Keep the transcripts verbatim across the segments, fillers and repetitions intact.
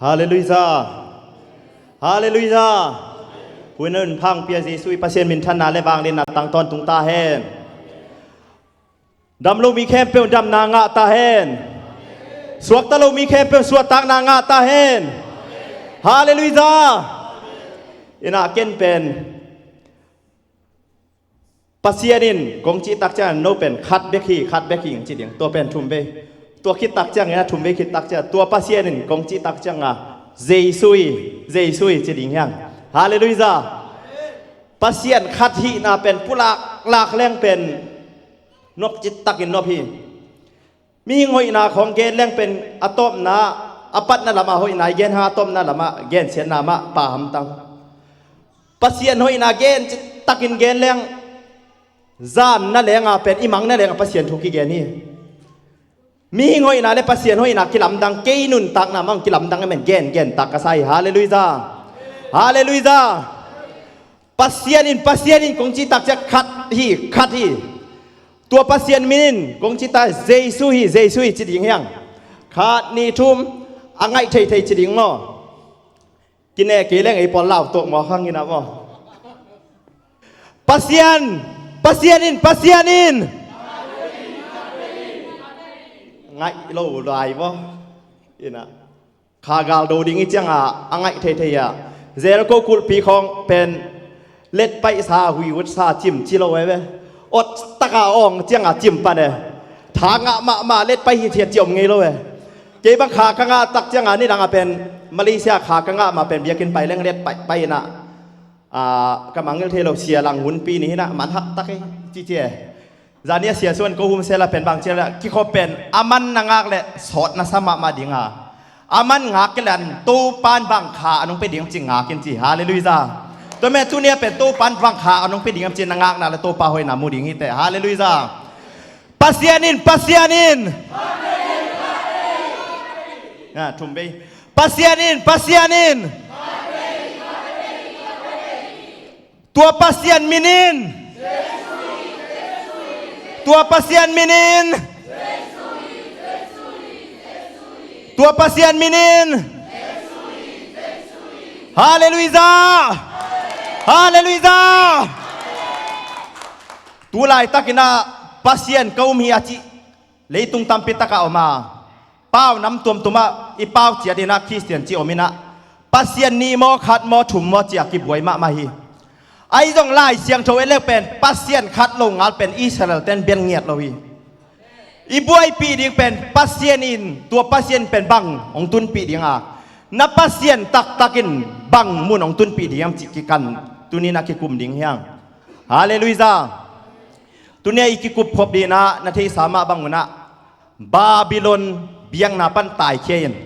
Halleluijah. Halleluijah. Hun a hun phang pia Jesu i Pasian minthanna le vangliatna tang tawntung ta hen. Dam lo mi khempeuh damna ngah ta hen. Suakta lo mi khempeuh suahtakna ngah ta hen. Halleluijah. Ina ken pen Pasian in kong cih tak ciangin no pen khat bek hi, khat bek hi ci ding. Tua pen thum vei. Tua khit tak ciangin a thum vei khit tak ciang tua Pasian in kong cih tak cianga Jesu hi, Jesu hi ci ding hiang. Halleluijah. Pasian khat hihna pen pulak lak leng pen nop citakin nop hi. Mihing hoihna khong gen leng pen a tawpna, a patna lamah hoihna i gen hang a tawpna lamah gensiatna mah pha hamtang. Pasian hoihna gen citakin gen leng zanna lenga pen i mangna lenga Pasian thu kigen hi. Mihing hoihna le Pasian hoihna kilamdang, kei nuntakna mah kilamdang a men gen gen tak ka sa hi. Halleluijah. Halleluijah. Pasian in, Pasian in kong cih tak ciang khat hi, khat hi. Tua Pasian min in kong cih tak Jesu hi, Jesu hi ci ding hiang. Khat, nih, thum, a ngaih theithei ci ding maw. Kine kei leng ei pawl lau tawh maw, hang ina maw. Pasian, Pasian in, Pasian in. Ngaih lo lai maw. Ina. Kha gal do ding i cianga a ngaih theithei a. Jericho kulhpi khawng pen let paihsa huihutsa cim ci lo e ve. Ot taka awng cianga cim pan e. Tha ngah mahmah let paih hithiat ci om ngei lo e. Kei bang kha ka ngah tak cianga nidanga pen Malaysia kha ka ngah mah pen biakinn pai leng let paih paih ina. Ka mangngilh thei lo sia lang hunpi ni hina man hak tak e. Ci ci e. Zani a sia suan ko hum sela pen bang ciala kikhop pen a man na ngak le sawt na sa mahmah dinga. A man ngak ke lan Topan bang kha a nong pe ding ci ngak in ci. Halleluijah. Tua me tunia pen Topan bang kha a nong pe ding ci na ngakna le Topa hoihna mu ding hi te. Halleluijah. Pasian in, Pasian in. Na thum vei. Pasian in, Pasian in. Tua Pasian min in. Tua Pasian min in. Tua Pasian min in. Halleluijah. Halleluijah. Tu laitakin ah Pasian ka um hi a cih leitung tampi takah om a, pau nam tuamtuamah i pau ciat inah Khristian ci om inah Pasian nih maw, khat maw, thum maw ci-a kibuai mahmah hi. Ahi zong Lai Siangtho en leu pen Pasian khat lo ngal pen Israel ten bel ngiat lo hi. I buaipih ding pen Pasian in, tua Pasian pen bang hong tunpih ding a, na Pasian taktak in bang mun hong tunpih ding hiam cih kikan tuninah kikum ding hiang. Halleluijah. Tunia i kikup khop dinah na theisa mah bang unah Babylon biakna pan taikhia in,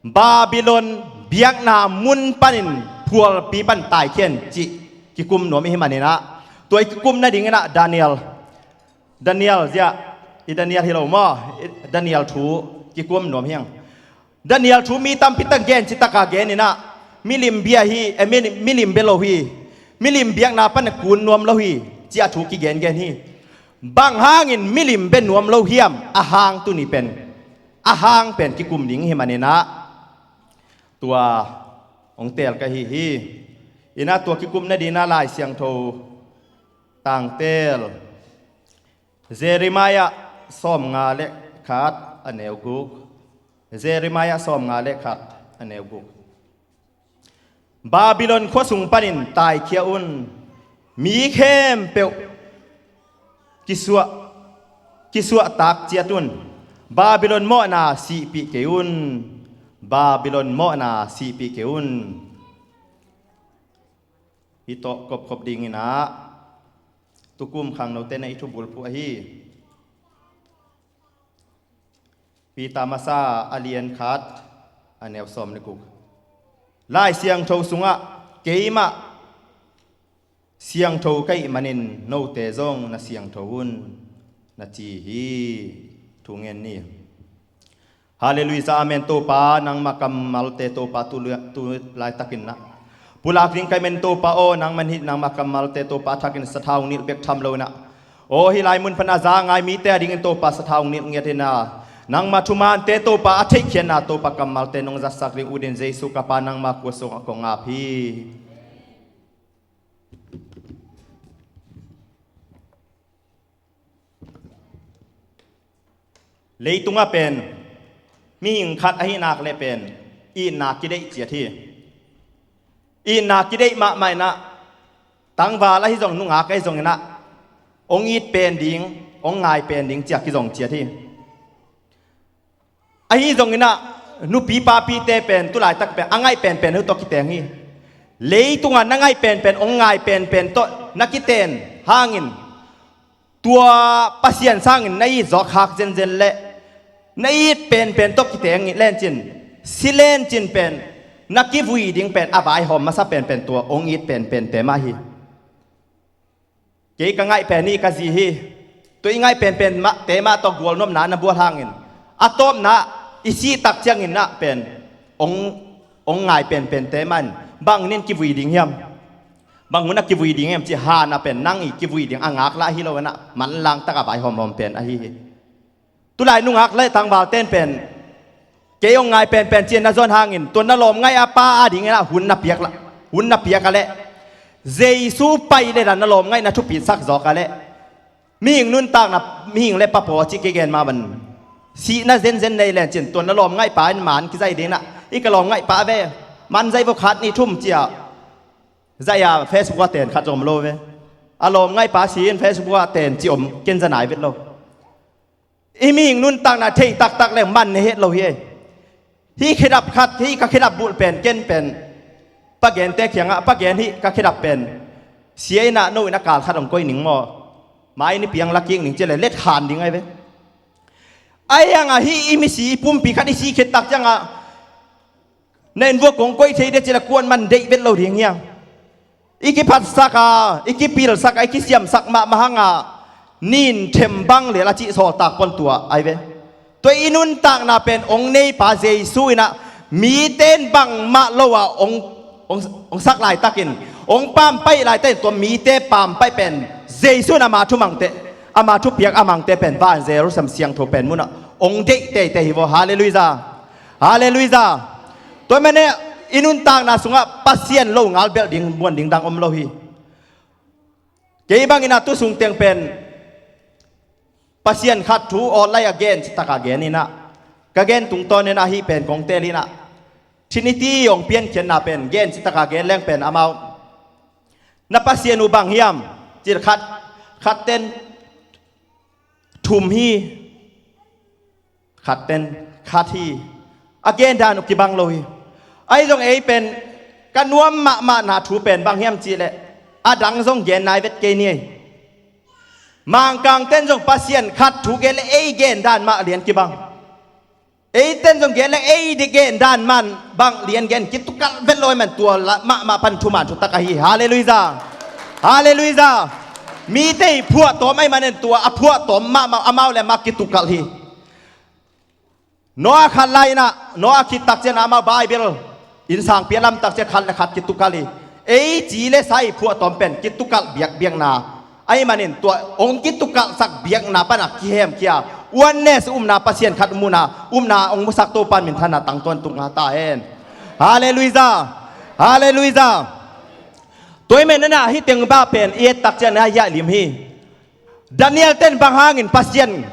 Babylon biakna mun panin phualpi pan taikhia in cih kikum nuam i hi maninah tua i kikum nadinginah Daniel, Daniel ziah i Daniel hi lo maw? I Daniel thu kikum nuam hiang. Daniel thu mi tampi tak gen citaka gen inah milim bia hi, eh, milim bia lo hi, milim biakna pan a kun nuam lo hi, ciah thu kigengen hi. Bang hangin milim bia nuam lo hiam? A hang tuni pen, a hang pen kikum ding hi maninah tua hong teel ka hi hi. Inah tua kikum nadinah Lai Siangtho tangteel Jeremiah sawmnga le khat a neu guk. Jeremiah sawmnga le khat a neu guk. Babylon khuasung panin taikhia un, mi khempeuh kisuah, kisuahtak ciat un, Babylon mawhna sihpih kei un, Babylon mawhna sihpih kei un. Hi tawh kopkhop dinginah tukum khangnote na i thubulphuh ahi. Peter masa a lian khat a neu sawm le guk. Lai Siangtho sungah keimah siangtho ka hih manin note zong na siangtho un, na ci hi. Thu ngen ni. Halleluijah, amen. Topa nangma kammalte Topa tu, tu laitakin na pulak ding ka hih manin Topa aw, nangman hih nangma kammalte Topa thakin sathau nilh bek tham lo inah aw, hih lai mun pana za ngai mite a dingin Topa sathau nilh ngiat inah Nangma thumante Topa a theihkhiatna Topa kammalte nong zatsak ding ut in Jesu ka Pa nangma kua sungah kong ap hi. Leitungah pen mihing khat ahi nak le pen itna kideih ciat hi. Itna kideih mahmah inah tangval ahi zong nungak ahi zong inah ong it pen ding, ong ngai pen ding ciah kizong ciat hi. Ahi zong inah nupi papite pen tulaitak pen a ngaih penpen uh tawh kiteng hi. Leitungah na ngaih penpen ong ngai penpen tawh na kiten hangin tua Pasian sangin na it zawk khak zenzen le na it penpen tawh kiteng lencin, si lencin pen na kivui ding pen a vaihawm masa penpen tua ong it penpente mah hi. Kei ka ngaih pen hi, ka zi hi. Tua i ngaih penpen mah te mah tawh gualnopna na bual hangin a tawpna i sih tak ciangin ah pen ong, ong ngai penpente man bang nin kivui ding hiam? Bang hun a kivui ding hiam ci hana pen nang i kivui ding a ngaklah hi lo inah manlang taka vaihawmhawm pen ahi hi. Tulai nungak le tangval ten pen kei ong ngai penpen ci-in na zon hangin tua na lawm ngaih a pa a ding inah hun na piak la, hun na piak a leh Jesu pai le dan na lawm ngaih na thupitsak zawk a leh mihing nuntakna mihing le papaw ci kigen mah ban sihna zenzen nei lencin tua na lawm ngaih pa in man kizai ding inah i ka lawm ngaih pa ve man zai vo khat ni thum cia zai a Facebook a ten khat zom lo ve. A lawm ngaih pa si in Facebook a ten ci om ken za nai vet lo. I mihing nuntakna thei taktak le man ne het lo hi. Hih khedap khat, hih ka khedap bulh pen ken pen pagente kiangah pagen hih ka khedap pen sia inah no inah kal khat hong koi ning maw? Mai ni piang la kik ning ci le let khan ding ai ve. Ai hangah hih i misi i pumpi khat i si khit tak ciangah na in vuak kong koih thei de ci le kuan man deih vet lo ding hiang. I kiphatsak a, i kipilsak a, i kisiamsak mahmah hanga nin them bang lel a cih sawltak pon tua ai ve. Tua i nuntakna pen ong neipa Jesu inah mite in bangmah lo a ong, ong, ong sak laitakin ong pampaih laitakin tua mite pampaih pen Jesu in ama thumangte, ama thupiak amangte pen van Jerusalem siangtho pen munah ong deih teitei hi vaw. Halleluiah. Halleluiah. Tua mene i nuntakna sungah Pasian lo ngal belh ding muan ding dang om lo hi. Kei bangin a tu sung teng pen Pasian khat thu awt lai a gen citaka gen inah ka gen tungtawn inah hih pen kong tel inah Trinity hong piankhiatna pen gen citaka gen leng pen amau na Pasian uh bang hiam cil khat khat ten thum hi. Khat pen khat hi. A gen dan uh kibang lo hi. Ahi zong ei pen ka nuam mahmahna thu pen bang hiam cihleh a dang zong gen nai vet kei ni ei. Mangkang ten zong Pasian khat thu gen le ei gen dan mah lian kibang. Ei ten zong gen le ei di gen dan man bang lian gen kitukalh vet lo ei man tua la mahmah pan thuman thutak ahi. Halleluiah. Halleluiah. Mite i phuahtawm ei manin tua a phuahtawm mahmah amau le amah kitukalh hi. Noah khat lai inah Noah khit takcian amau Bible innsang pia lamtak cia khat le khat kitukalh hi. Ei ci le sa i phuahtawm pen kitukalh biakbiakna ahi manin tua hong kitukalhsak biakna pana kihemkhia oneness upna Pasian khat muhna upna hong musak Topan minthanna tangtuan tung ha ta hen. Halleluiah. Halleluiah. Tua i menena hih teng bah pen i et takcian a hiah lim hi. Daniel ten bang hangin Pasian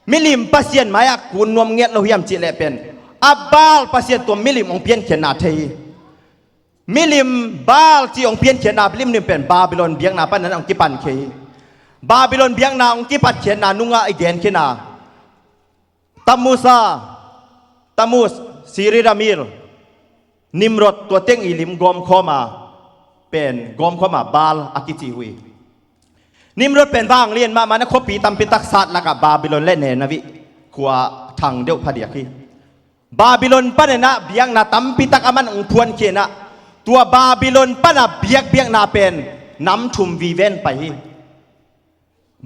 milim Pasian mai-ah kun nuam ngiat lo hiam cihleh pen a Baal Pasian tua milim hong piankhiatna thei hi. Milim Baal ci hong piankhiatna limlim pen Babylon biakna panin hong kipankhia hi. Babylon biakna hong kipatkhiatna nungah i genkhiatna Tammuz a, Tammuz, Siri Ramil, Nimrod tua teng i lim gawmkhawm a pen gawmkhawm a Baal a kici uh hi. Nimrod pen vanglian mahmah na khuapi tampi tak sat lakah Babylon le Nineveh khua thang deuh phadiak hi. Babylon paninah biakna tampi tak a man hong phuankhianah tua Babylon pana biakbiakna pen nam thum viven pai hi.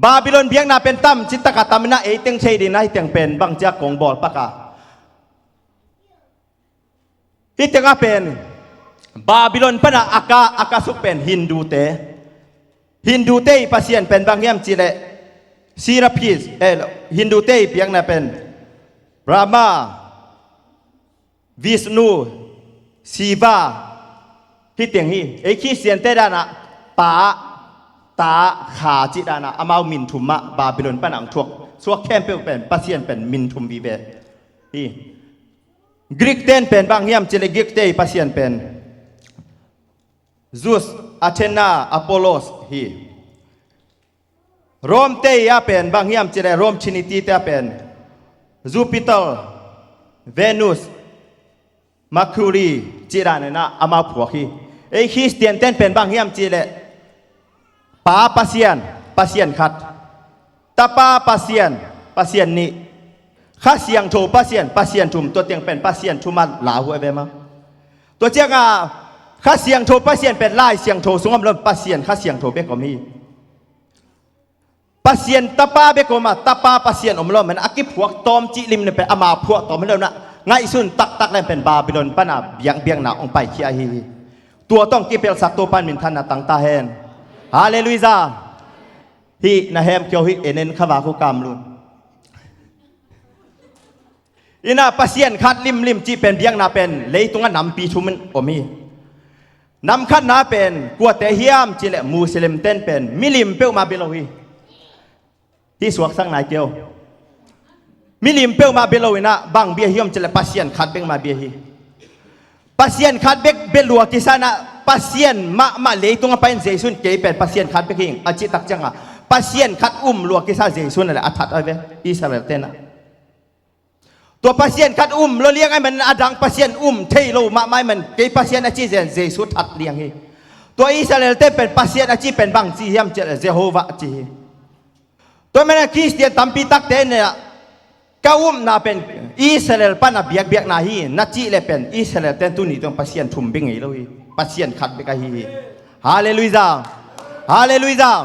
Babylon biakna pen tam citaka taminah ei teng thei dingna hih teng pen bangcia kong bawlpaka. Hih tengah pen Babylon pana a ka a kasuk pen Hindute. Hindute i Pasian pen bang hiam cihleh Serapis, eh, Hindute i biakna pen Brahma, Vishnu, Shiva, hih teng hi. Ei Khristiante danah Pa, Ta, Kha cih danah amau min thum mah Babylon panah hong thuak. Suak khempeuh pen Pasian pen min thum vive hi. Greek ten pen bang hiam cih leh Greek te ii Pasian pen Zeus, Athena, Apollos hi. Rome te ii a pen bang hiam cih leh Rome Trinity te a pen Jupiter, Venus, Mercury cih dan inah amau phuak hi. Ei Khristian ten pen bang hiam cih leh Pa Pasian, Pasian khat. Tapa Pasian, Pasian nih. Kha Siangtho Pasian, Pasian thum. Tua teng pen Pasian thum a lauhuai ve maw. Tua ciangah Kha Siangtho Pasian pen Lai Siangtho sung om lo, Pasian Kha Siangtho bek om hi. Pasian Tapa bek om a, Tapa Pasian om lo, man a kiphuak tawm cih lim na pen ama phuak tawm hi lo na, ngaihsun taktak leng pen Babylon pana biakbiakna hong paikhia ahi hi. Tua tawh kipelsak Topa in minthanna tang ta hen. Halleluiah. Hih na hemkhia uh hi, en en kha vak uh kamlun. Inah Pasian khat limlim cih pen biakna pen leitungah nampi thum in om hi. Nam khatna pen kuate hiam cih leh Muslim ten pen milim peuhmah bia lo hi. Hih suaksak nai kei uh. Milim peuhmah bia lo inah bang bia hiam cih leh Pasian khat bek mah bia hi. Pasian khat bek bia lua kisa inah Pasian mahmah leitungah pai in Jesu in kei pen Pasian khat bek hi ing a cih tak ciangah Pasian khat um lua kisa Jesu in a leh a that ahi ve Israel te inah. Tua Pasian khat um lo liang ahih manin a dang Pasian um thei lo mahmah ahih manin kei Pasian a ci zen Jesu that liang hi. Tua Israel te pen Pasian a ci pen bang ci hiam cih leh Jehovah ci hi. Tua manin Khristian tampi takte inah ka upna pen Israel pana biakbiakna hi na cih leh pen Israel ten tuni tawh Pasian thum bek ngei lo hi. Pasian khat bek ahi hi. Halleluiah. Halleluiah.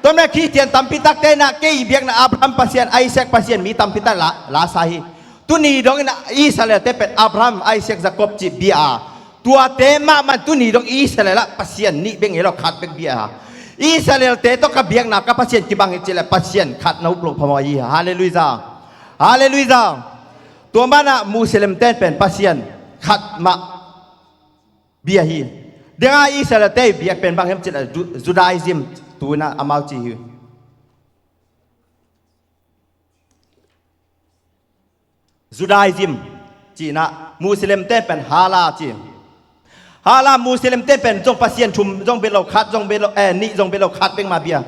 Tua manin Khristian tampi takte inah kei biakna Abraham Pasian, Isaac Pasian mi tampi tak la, la sa hi. Tuni dongin Israel te pen Abraham, Isaac, Jacob cih bia a, tuate mahmah tuni dong Israel ah Pasian nih bek ngei lo, khat bek bia a. Israel te tawh ka biakna ka Pasian kibang hi cih leh Pasian khat na up loh phamawh hi. Halleluiah. Halleluiah. Tua manin Muslim ten pen Pasian khat mah bia hi. Dengah Israel te biak pen bang hiam cih leh Ju-, Judaism tu inah amau ci hi. Judaism ci inah Muslim te pen Halal ci. Halal Muslim te pen zong Pasian thum zong bia lo, khat zong bia lo, eh, nih zong bia lo, khat bek mah bia.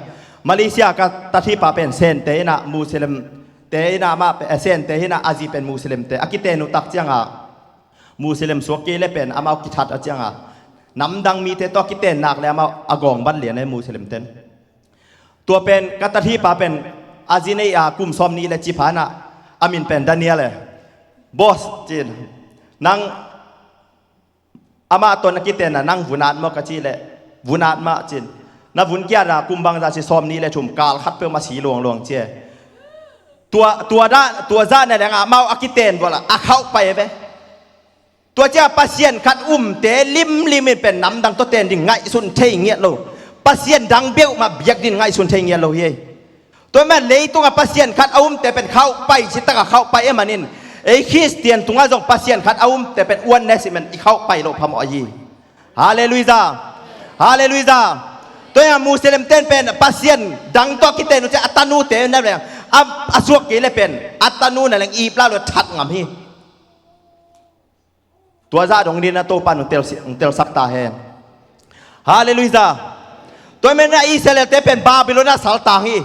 Malaysia ka tathi pa pen Sente inah Muslim te inah mah pe-, eh, Sente inah a zi pen Muslim te a kiten uh tak ciangah Muslim suak kei leh pen amau kithat a ciangah namdang mite tawh a kiten nak leh amau a gawng ban lian ahi Muslim ten. Tua pen ka tathi pa pen a zi nei a kum sawm nih leh ci pha inah a min pen Daniel e. Boss ci-in nang amah tawh na kiten a nang vun at maw ka cih leh vun at mah ci-in na vun kiat a kum bangzah ci sawm nih leh thum kal khat peuhmah si luangluang ci e. Tua, tua dah, tua zah na leng amau a kiten bual a khauh pai ve. Tua ciah Pasian khat umte limlim in pen namdang tawh ten ding ngaihsun thei ngiat lo. Pasian dang peuhmah biak ding ngaihsun thei ngiat lo hi. Tua manin leitungah Pasian khat a umte pen khauh pai, citak a khauh pai ahih manin ei Khristian tungah zong Pasian khat a umte pen oneness ahih manin i khauh pai loh phamawh ahi. Halleluiah. Halleluiah. Tua hi a Muslim ten pen Pasian dang tawh kiten uh ciah a tanute na leng a, a suak kei leh pen a tanu na leng iplah lo that ngam hi. Tua zah dong dingin a Topa in hong tel, hong telsak ta hen. Halleluiah. Tua manin a Israel te pen Babylon ah saltang hi.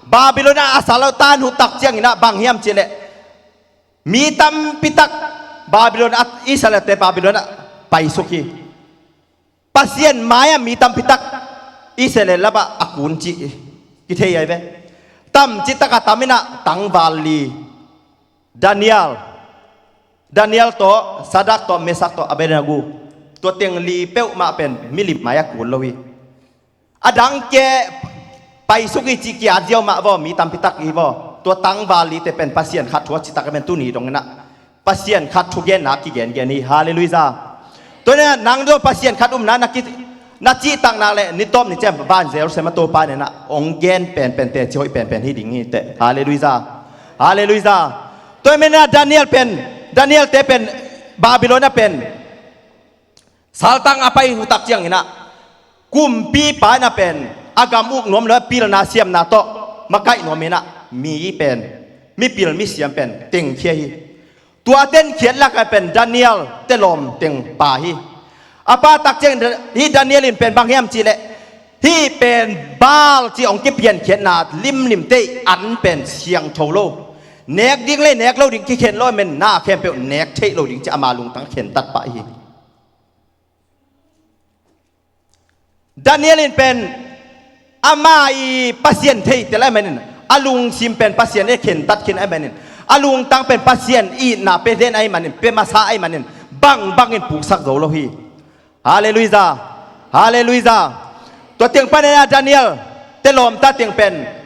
Babylon ah a sal tan uh tak ciangin ah bang hiam cih leh mi tampi tak Babylon ah, Israel te Babylon ah paisuk hi. Pasian mai-ah mi tampi tak Israel lamah a kun cih kithei ahi ve. Tam citak a tam inah tangval li, Daniel, Daniel tawh, Sadrach tawh, Meshach tawh, Abednego, tua teng li peuhmah pen milim mai-ah kun lo hi. A dang kei paisuk hi cih ki-at ziau mah vaw, mi tampi tak hi vaw. Tua tangval lite pen Pasian khat thu a citak a pen tuni dong inah Pasian khat thugenna kigengen hi. Halleluiah. Tua inah nang zong Pasian khat umna na ki, na cihtak nak leh ni tawp ni ciang van Jerusalem ah Topa in ah hong gen penpen teci hoih penpen hi ding hi teh. Halleluiah. Halleluiah. Tua ahih manin ah Daniel pen, Daniel te pen Babylon ah pen saltang a pai uh tak ciangin ah kumpipa in ah pen a gam uk nuam lo, pilna siamna tawh makaih nuam in ah mi pen, mipil misiam pen tengkhia hi. Tua a tengkhiat lakah pen Daniel te lawm teng pa hi. A pa tak ciang hih Daniel in pen bang hiam cih leh, hih pen Baal cih hong kipiankhiatna limlim te an pen siangtho lo. Nek ding le nek lo ding kikhen lo, a men na khempeuh nek theih lo ding ci ama lungtang khentat pah hi. Daniel in pen ama i Pasian theitel ahih manin, a lungsim pen Pasian i khentat khin ahih manin, a lungtang pen Pasian itna pia den ahih manin, pia masa ahih manin, bangbang in puksak zo lo hi. Halleluiah. Halleluiah. Tua teng panin ah Daniel te lawmta teng pen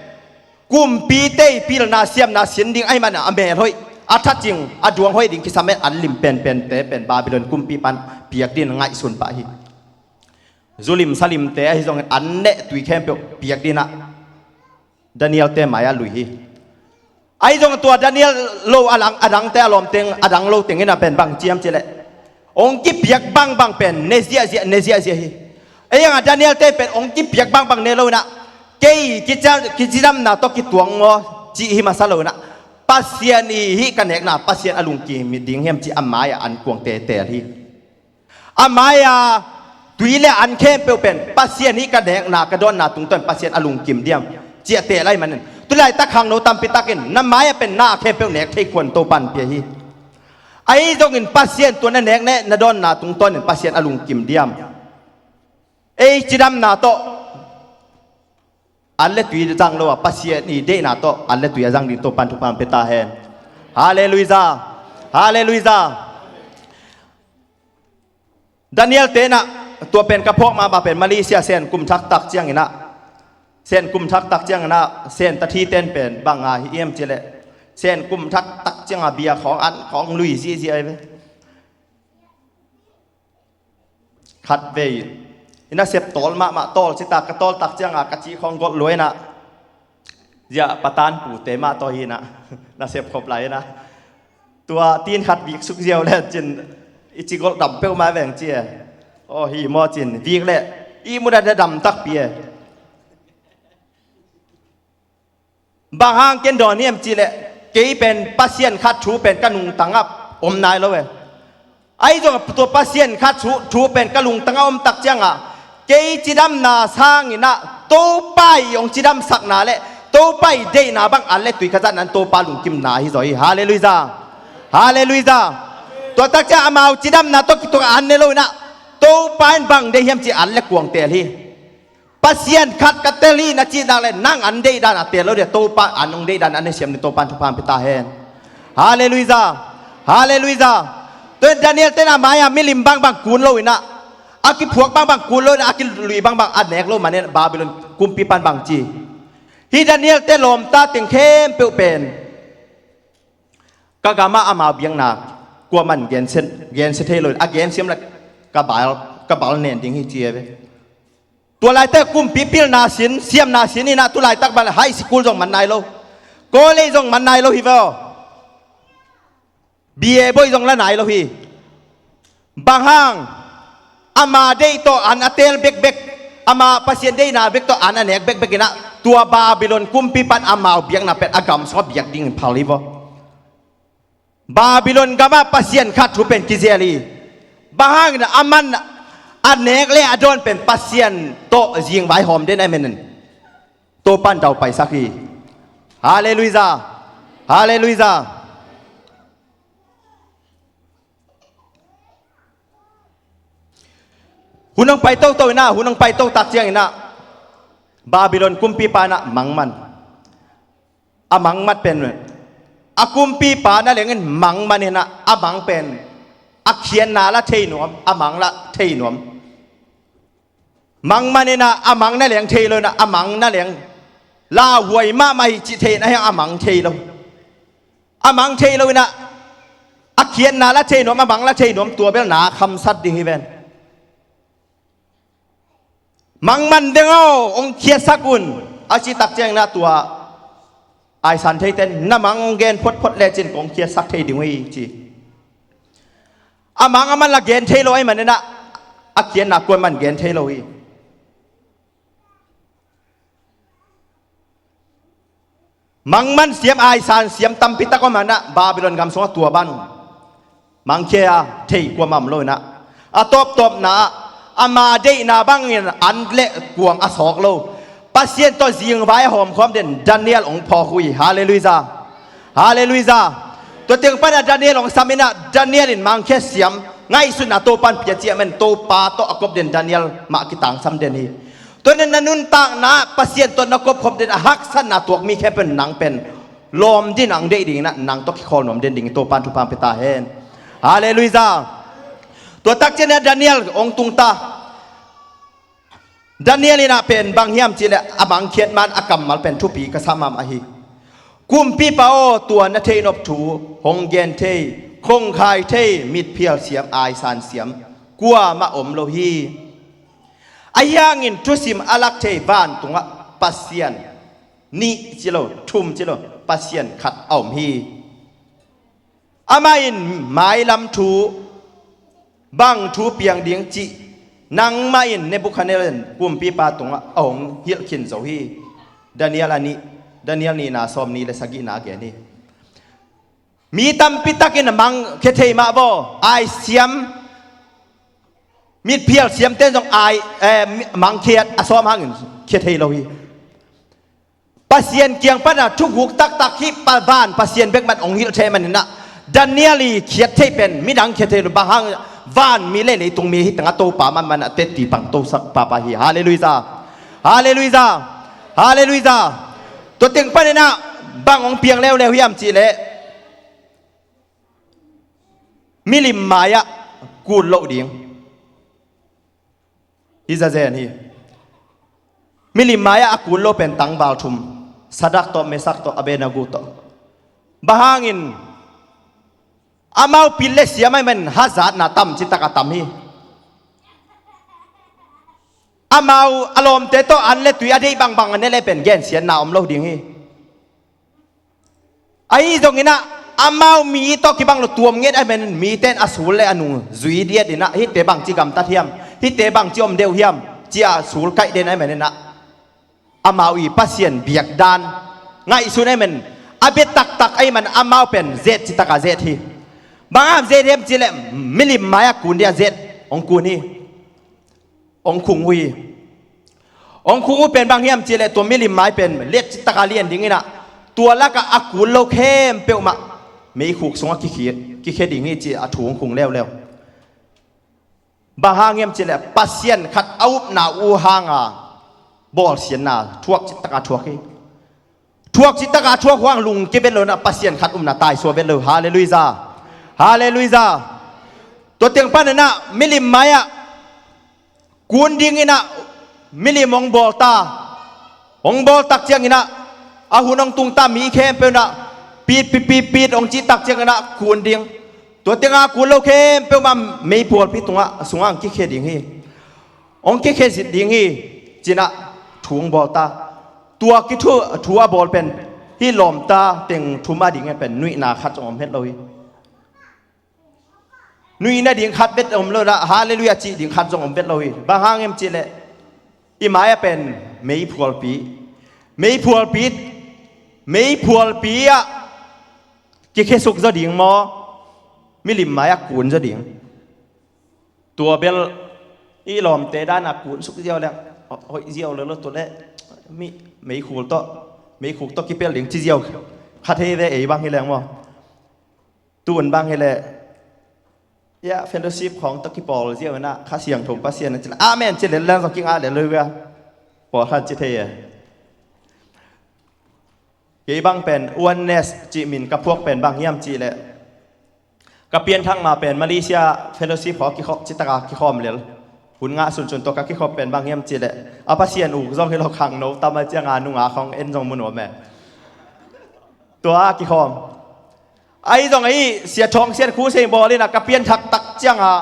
kumpite i pilna siamna sin ding ahih manin a mel hoih, a thacing, a duang hoih ding kisam in an lim penpente pen Babylon kumpipa in piak dingin ngaihsun pah hi. Zu lim sa limte ahi zongin an le tui khempeuh piak dingin ah Daniel te mai-ah lui hi. Ahi zongin tua Daniel lo a dang, a dangte a lawm teng, a dang lo teng in ah pen bang ci hiam cih leh, hong kipiak bangbang pen ne ziahziah, ne ziahziah hi. Ahi zongin ah Daniel te pen hong kipiak bangbang ne lo in ah, kei kica-, kicidamna tawh kituang maw cih hi masa lo in ah, Pasian i hih ka nekna Pasian a lungkim ding hiam cih a mai-ah an kuang tetel hi. A mai-a tui le an khempeuh pen Pasian hih ka nekna, ka dawnna tungtawn Pasian a lungkim diam ci-a teel ahih manin, tulaitak khangno tampi takin na mai-ah pen na khempeuh nek thei khuan Topan pia hi. Ahi zongin Pasian tua na nek le na dawnna tungtawnin Pasian a lungkim diam? Ei cidamna tawh an le tui zang lo a, Pasian i deihna tawh an le tui a zang ding Topan thupha pia ta hen. Halleluiah. Halleluiah. Daniel te in ah tua pen ka phawk mahmah pen Malaysia Sen kum thak tak ciangin ah, Sen kum thak tak ciangin ah Sen tathi ten pen bang a hi hiam cih leh, Sen kum thak tak ciangin ah bia khawng an khawng lui ziahziah hi ve. Khatvei i nasep tawl mahmah, tawl ci ta, ka tawl tak ciangin ka cih khawng golh lua in ah, ziah patan pute mah tawh hi in ah, nasep khop lai in ah, tua tin khat vik suk ziau le cin, i ci golh dam peuhmah veng ci e. Aw hi maw cin, vik le ihmu dan dam takpi e. Bang hang ken dawn hiam cih leh, kei pen Pasian khat thu pen ka nungtang ah om nai lo e. Ahi zong tua Pasian khat thu, thu pen ka lungtang ah om tak ciangin, kei cidamna sangin ah Topa i hong cidamsakna le Topa i deihna bang an le tui ka zatna in Topa lungkimna hi zaw hi. Halleluiah. Halleluiah. Tua tak ciang amau cidamna tawh kituak an ne lo in ah, Topa in bang deih hiam cih an le kuang teel hi. Pasian khat ka tel hi na cih nak le, nang an deih dan a teel lo dia, Topa an hong deih dan an ne siam ni, Topa in thupha pia ta hen. Halleluiah. Halleluiah. Tua Daniel te in a mai-a milim bangbang kun lo in ah, a kiphuak bangbang kun lo in ah, a kilui bangbang a nek lo manin Babylon kumpipa in bang ci? Hih Daniel te lawmta teng khempeuh pen ka gamah amau biakna kuaman gensia, gensia thei lo in, a gensiam le ka bal, ka bal nen ding hi ci e ve. Tua laite kumpi pilna sin, siamna sin in ah tulaitak bang le high school zong man nai lo. College zong man nai lo hi ve aw. B A bawi zong la nai lo hi. Bang hang, ama deih tawh an a teel bekbek, ama Pasian deihna bek tawh an a nek bekbek in ah, tua Babylon kumpipa in amau biakna pen a gam sungah biak dingin phal hi vaw. Babylon gamah Pasian khat thu pen kizel hi. Bang hangin a man a nek le a dawn pen Pasian tawh zingvai hawm den a menin Topan daupaisak hi. Halleluiah. Halleluiah. Hun hong pai toto in ah, hun hong pai to tak ciangin ah Babylon kumpipa in ah mangman. A mangmat pen a kumpipa na lengin mangman in ah, a mang pen a khiatna la thei nuam, a mang la thei nuam. Mangman in ah a mang na leng thei lo in ah, a mang na leng lauhuai mahmah hi cih thei na hiang, a mang thei lo. A mang thei lo in ah a khiatna la thei nuam, a mang la thei nuam, tua bel na khamsat ding hi ven. Mangman deng aw, hong khiatsak un, a cih tak ciangin ah tua Aisan theite in na mang hong gen photphot lecin kong khiatsak thei ding uh hi ci. A mang a man la gen thei lo ahih manin ah, a khiatna kuaman gen thei lo hi. Mang man siam, aisan siam tampi tak om a, Babylon gam sungah tua bang mang khia thei kuamah om lo in ah, a tawptawpna ah ama deihna bangin an le kuang a sawk lo, Pasian tawh zingvai a hawmkhawm den Daniel hong phawk uh hi. Halleluiah. Halleluiah. Tua teng pan a Daniel hong sam in ah, Daniel in mang khia siam, ngaihsutna Topan pia ciah man, Topa tawh a kop den Daniel mah kitangsam den hi. Tua in na nuntakna Pasian tawh na kopkhop den a haksatna tuak mi khempeuh in nang pen lawm ding, nang deih ding in ah, nang tawh kikhawl nuam den ding Topan thupha hong pia ta hen. Halleluiah. Tua tak ciangin ah Daniel hong tung ta. Daniel in ah pen bang hiam cih leh a mang khiat man a kammal pen thupi ka sa mahmah hi. Kumpipa aw, tua na theihnop thu hong gen thei, khongkhai thei, mitphial siam, aisan siam kuamah om lo hi. Ahi hangin thusim a lak thei vantungah Pasian nih ci lo, thum ci lo, Pasian khat a om hi. Amah in mailam thu, bang thu piang ding cih nangmah in Nebukhadnezzar kumpipa tungah a hong hilh khin zo hi. Daniel a nih, Daniel nihna sawmnih le sagihna a gen hi. Mi tampi takin a mang khia thei mah vaw, ai siam, mitphial siamte zong ai, eh, mang khiat a sawm hangin khia thei lo hi. Pasian kiang pana thuguk taktak hi pa van Pasian bek man hong hilh thei manin ah, Daniel i khiat thei pen midang khia thei lo, bang hang, van mi le leitung mi hi tangah Topa manman a tetti pang tosak papa hi. Halleluiah. Halleluiah. Halleluiah. Tua teng panin ah bang hong piang leuleu hiam cih leh, milim mai-ah kun loh ding hi zazen hi. Milim mai-ah a kun lo pen tangval thum, Sadrach tawh, Meshach tawh, Abednego tawh. Bang hangin amau pil le siam ahih manin hazatna tam citak a tam hi. Amau a lawmte tawh an le tui a deih bangbang a ne le pen gensiatna om lo ding hi. Ahi zongin ah, amau mi tawh kibang lo tuam nget ahih manin mite in a sul le a nung zui diat in ah, hihte bangci gamtat hiam, hihte bangci om deuh hiam, ci-a sul kaih den ahih manin ah, amau i Pasian biakdan ngaihsun ahih manin, a bia taktak ahih manin amau pen zet citak a zet hi. Bang a zet hiam cih leh milim mai-ah kun ding a zet hong kun hi. Hong khung uh hi. Hong khung uh pen bang hiam cih leh tua milim mai pen let citak a lian ding in ah, tua lakah a kun lo khempeuh mah meikhuk sungah kikhia, kikhia ding hi ci-a thu hong khung leuleu. Bang hang hiam cih leh Pasian khat a upna uh hanga bawlsiatna thuak citak a thuak hi. Thuak citak a thuak uh hang lungkia vet lo in ah, Pasian khat upna taisuak vet lo. Halleluiah. Halleluiah. Tua teng panin ah milim mai-ah kun ding in ah milim hong bawl ta. Hong bawl tak ciangin ah, a hun hong tung ta, mi khempeuh in ah pit, pit, pit, pit hong cih tak ciangin ah kun ding. Tua teng a kun lo khempeuh mah meiphualpi tungah, sungah hong kikhia ding hi. Hong kikhia zit ding hi, ci-in ah thu hong bawl ta. Tua kithu, thu a bawl pen hih lawmta teng thum a dingin pen nuihna khat zong om het lo hi. Nuihna ding khat vet om lo in ah, halleluiah cih ding khat zong om vet lo hi. Bang hang hiam cih leh, i mai-ah pen meiphualpi, meiphualpi, meiphualpi ah kikhiasuk zaw ding maw, milim mai-ah kun zaw ding? Tua bel i lawmte dan a kunsuk ziau leng hoih ziau lel lo, tua leh mi, meikhul tawh, meikhuk tawh kipel ding ci ziau kha thei ve, ei bang hi leng maw. Tun bang hi leh, ya, fellowship khawng tawh kipawl ziau in ah, Kha Siangtho Pasian a ci leh, amen ci leh, leng zong kingah lel lo ve. Pawl khan ci thei e. Kei bang pen oneness cih min ka phuak pen bang hiam cih leh, ka pianthak ma pen Malaysia fellowship haw kikhawm, citak a kikhawm lel. Hun ngah sunsun tawh ka kikhop pen bang hiam cih leh, a Pasian uk zong hi lo, khangno tam a ciang a nunga khawng en zong mu nuam e. Tua a kikhawm. Ahi zong ahi, Sia Thawng Sian Khusei bawl in ah ka pianthak tak ciang a,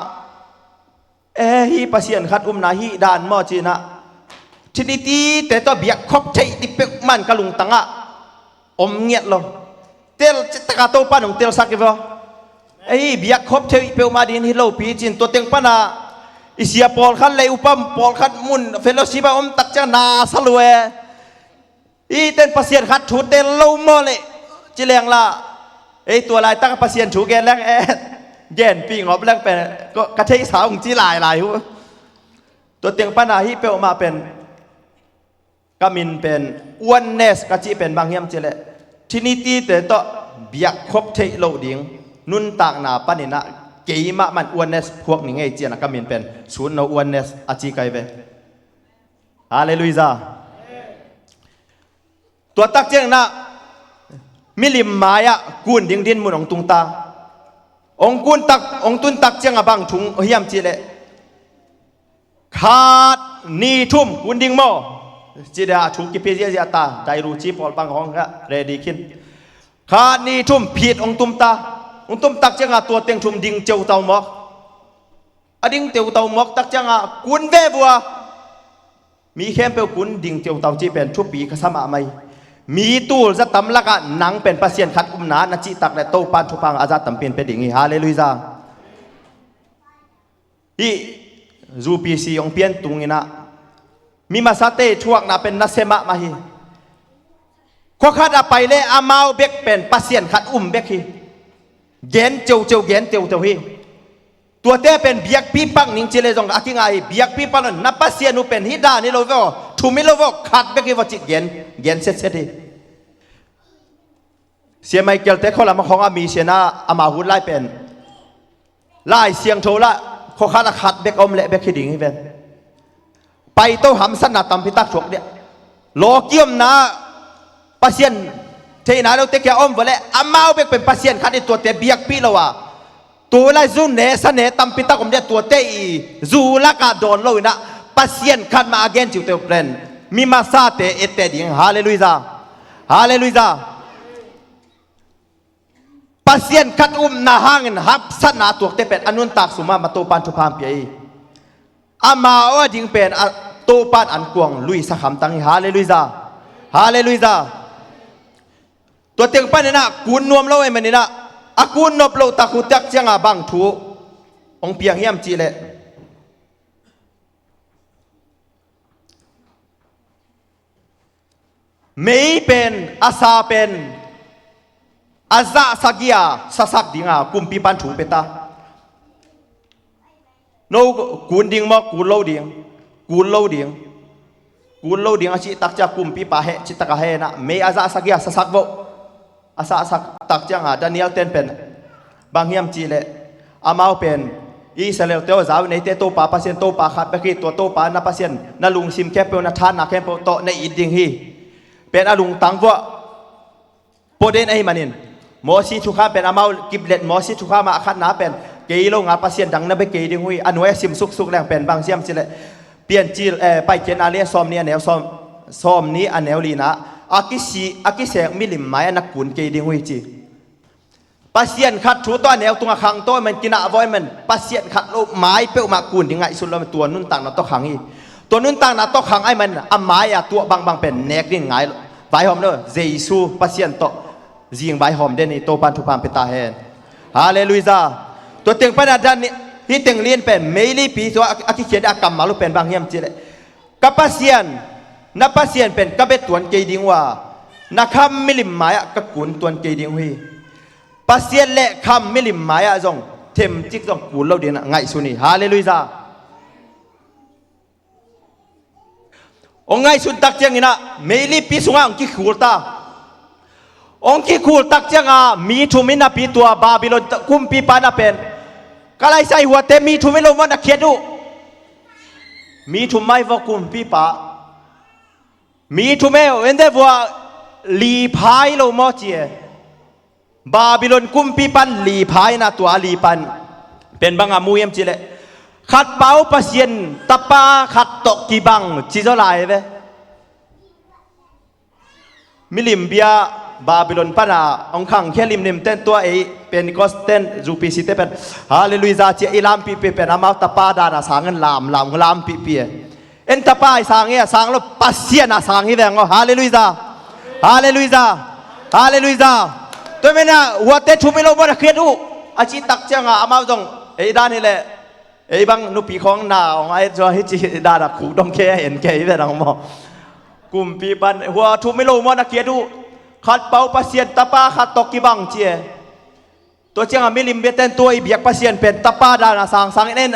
e, hih Pasian khat upna hih dan maw ci-in ah, Trinity-te tawh biak khop theih ding peuhmah ka lungtang ah om ngiat lo. Tel cih taka Topa nong telsak hi vaw. Ei, biak khop thei peuhmah ding hi lopi cin, tua teng pana i sia pawlkhat le i upa pawlkhat mun fellowship a om tak ciang na sa lua e. I ten Pasian khat thu tel lo maw le, ci leng la. Ei, tua laitak Pasian thu gen leng e, genpih ngop leng pen ka, ka theihsa ung ci lailai uh. Tua teng pana hih peuhmah pen ka min pen oneness ka cih pen bang hiam cih leh Trinity te tawh biak khop theih loh ding nuntakna paninah keimah man oneness phuak ni ngei cianah ka min pen Sunno Oneness a ci kai ve. Halleluiah. Tua tak cianginah milim mai-ah kun ding dinmun hong tungta. Hong kun tak, hong tun tak ciangah bang thu hiam cih leh khat ni thum kun ding maw? Ci dia a thu kipia ziahziah ta, dairu ci pawl bang hong ready khin. Khat ni thum phit hong tum ta. Hong tum tak ciangah tua teng thum ding ceutau mawk. A ding ceutau mawk tak ciangah kun ve vua. Mi khempeuh kun ding ceutau cih pen thupi ka sa mahmah hi. Mi tul za tam lakah nang pen Pasian khat umna na cih tak le Topan thupha a za tampi in pia ding hi. Halleluiah. Hih U P C hong pian tunginah mi masate thuakna pen nasia mahmah hi. Khuakhat a pai le amau bek pen Pasian khat um bek hi. Gen ceuceu, gen teuteu hi. Tuate pen biakpi pak ning ci le zong a kingah hi. Biakpi pak lo, na Pasian uh pen hih dan hi lo ve aw, thum hi lo ve aw, khat bek hi vaw cih gen, gen setset hi. Sia Michael te khualam a khawng a mi siana ama hun lai pen Lai Siangtho lah khuakhat a khat bek a om leh bek hi ding hi ven. Paito hamsatna tampi tak thuak dia. Lawki omna Pasian theihna lote kia om vua leh amau bek pen Pasian khat hi, tuate biakpih lo a. Tu lai zu ne sa ne tampi tak om dia, tuate i zu lakah dawn lo inah Pasian khat mah a gen ciute uh pen mi masate ette ding. Halleluiah. Halleluiah. Pasian khat upna hangin hapsatna a tuakte pen a nuntak sungah ma Topan thupha pia hi. Amau a ding pen a Topan ankuang luisa khamtang hi. Halleluiah. Halleluiah. Tua teng paninah kun nuam lo ei maninah a kun nop loh tak uh tak ciangah bang thu hong piang hiam cih leh mei pen a sa pen a zah sagih a sasak dinga kumpipan thu pia ta. No kun ding maw, kun lo ding, kun lo ding, kun lo ding a cih tak ciah kumpipa heh cih tak a heh na mei a zah sagih a sasak voh. A sa a sak tak cianga Daniel ten pen bang hiam cih leh amau pen Israel te aw, zau neite Topa Pasian Topa khat bek hi, tua Topa na Pasian na lungsim khempeuh na thanna khempeuh tawh na it ding hi. Pen a lungtang vuah pua den ahih manin Mosi thukham pen amau kiplet Mosi thukham ah a khatna pen kei lo nga pasian dang na bia kei ding uh hi. A nuai a sim suksuk leng pen bang hiam cih leh Piancil, eh, Paikhiatna lian sawm nih a neu sawm, sawm nih a neu lina a kisi, a kisek milim mai-ah na kun kei ding uh hi ci. Pasian khat thu tawh a neu tungah khang tawh man kinah vawh man Pasian khat lo mai peuhmah kun ding ngaihsun lo man tua nuntakna tawh khang hi. Tua nuntakna tawh khang ahih man a mai-ah tuah bangbang pen nek ding ngai lo. Vaihawm lo, Jesu Pasian tawh zing vaihawm den hi. Topan thupha pia ta hen. Halleluiah. Tua teng pana dan hih teng lian pen meilipi tua a kikhiat a kammal uh pen bang hiam cih leh ka Pasian, na Pasian pen ka bia tuan kei ding uh a, na kham milim mai-ah ka kun tuan kei ding uh hi. Pasian le kham milim mai-ah zong themcik zong kun lo dingin ngaihsun hi. Halleluiah. Hong ngaihsun tak cianginah meilipi sungah hong kikhul ta. Hong kikhul tak cianga mi thum in a pi tua Babylon kumpipa na pen ka laisai huate mi thum hi lo maw na khiat uh. Mi thum mai vua kumpipa. Mi thum e, ende vua li pha hi lo maw ci e. Babylon kumpipan li pha inah tua a li pan pen banga mu hiam cih leh khat pau Pasian tapa khat tawh kibang ci zaw lai ve. Milim bia Babylon pana hong khangkhia limlim ten tua ei Pentecost ten U P C te pen Halleluiah cia i lampihpih pen amau tapa dana sangin lamlam lampihpih e. En tapa i sang hi a sang lo Pasian a sang hi veng aw. Halleluiah. Halleluiah. Halleluijah. Tua menah huate thum i lo muan a khiat uh a cih tak ciangah amau zong ei dan hileh ei bang nupi khawng na hong a et zua hi cih dan a khu dong khe a en kei ve dang maw? Kumpi pan hua thum i lo muan a khiat uh khat pau Pasian tapa khat tawh kibang ci e. Tua ciangah milim biaten tua i biak Pasian pen tapa dana sangsang in en,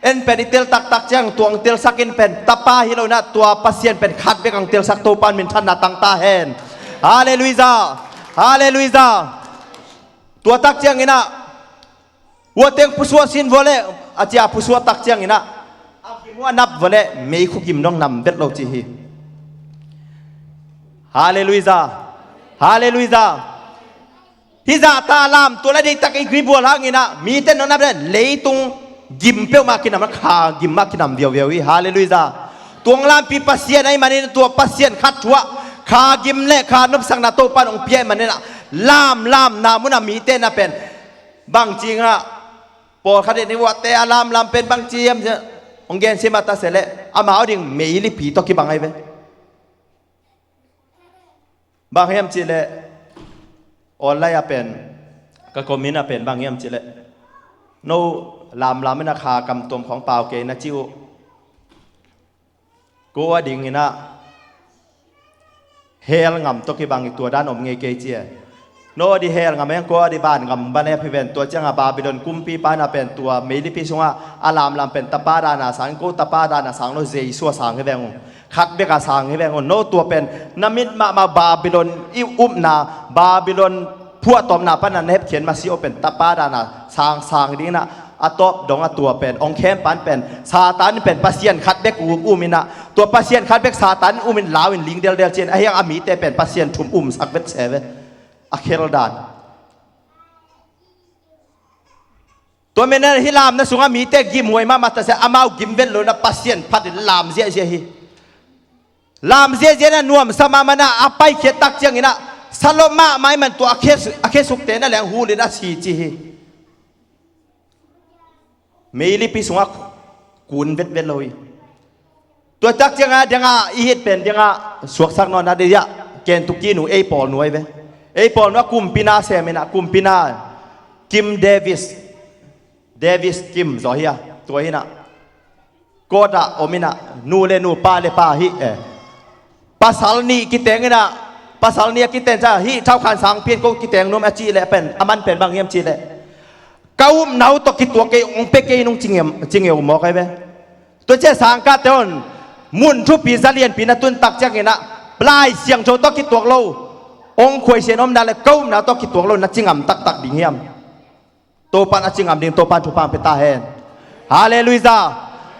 en pen i tel taktak ciang tuang telsak in pen tapa hi lo inah tua Pasian pen khat bek ang telsak Topan minthanna tangta hen. Halleluijah. Halleluijah. Tua tak ciang inah huateng pusuah sin vua leh a cia pusuah tak ciang inah a gim uh a nap vua leh meikhu gim dong nam vet lo ci hi. Halleluijah. Halleluijah. Hih zahta lam tua la deihtak i gui bual hanginah mite nonap le leitung gim peuhmah kinam a kha gim mah kinam viauviau hi. Halleluijah. Tuang lampi Pasian ahi manin tua Pasian khat thuah kha gim le kha nopsakna Topan hong pia ahi maninah lamlamna munah mite na pen bangci ngah pawlkhat in i vuahte a lamlam pen bangci hiam hong gensim a ta seh leh amau ding meilipi tawh kibang ahi ve. Bang hiam cihleh online ah pen ka comment ah pen bang hiam cihleh no lamlam in a kha kamtuam khawng pau kei na ci uh. Ko a dinginah hell ngam tawh kibang i tua dan om ngei kei ci e. No a di hell ngam eng ko a di van ngam ban e phi ven tua ciangah Babylon kumpi pana pen tua meilipi sungah a lamlam pen tapa dana sang ko tapa dana sang lo Jesu a sang hi veng uh. Khat bek a sang hi veng uh no tua pen na mit mahmah Babylon i upna Babylon phuahtawmna pana na hepkhian masi aw pen tapa dana sangsang dinginah a tawp dong a tua pen ong khem pan pen Satan pen Pasian khat bek um um inah tua Pasian khat bek Satan um in lau in ling deldel cin ahiang a mite pen Pasian thum umsak vet se ve. A khel dan. Tua mena hi lamna sungah mite gimhuai mahmah ta se amau gim vet lo na Pasian phat in lam ziahziah hi. Lam ziahziah na nuamsa mahmah na a paikhiat tak cianginah salop mahmah i man tua a khe- a khesukte na leng hulin a si ci hi. Meilipi sungah kun vetvet lo hi. Tua tak ciangah diangah i hit pen diangah suaksak nawn a diah Kentucky nu ei pawl nu ahi ve. Ei pawl nu a kumpina seminah kumpina Kim Davis Davis Kim zaw hi a tua hinah kawtah om inah nu le nu pa le pa hih e. Pasal nih kiteng inah pasal nih a kiteng ca hih thaukhan sangpi in ko kiteng nuam a cih leh pen a man pen bang hiam cih leh ka upna uh tawh kituak kei ong pe kei nung cingeu mawk ai ve. Tua ciah sangkahte on mun thupi zalianpi na tun tak cianginah Lai Siangtho tawh kituak lo ong khuaisian omna le ka upna tawh kituak lo na cingam taktak ding hiam? Topan a cingam ding Topan thupha pia ta hen. Halleluijah.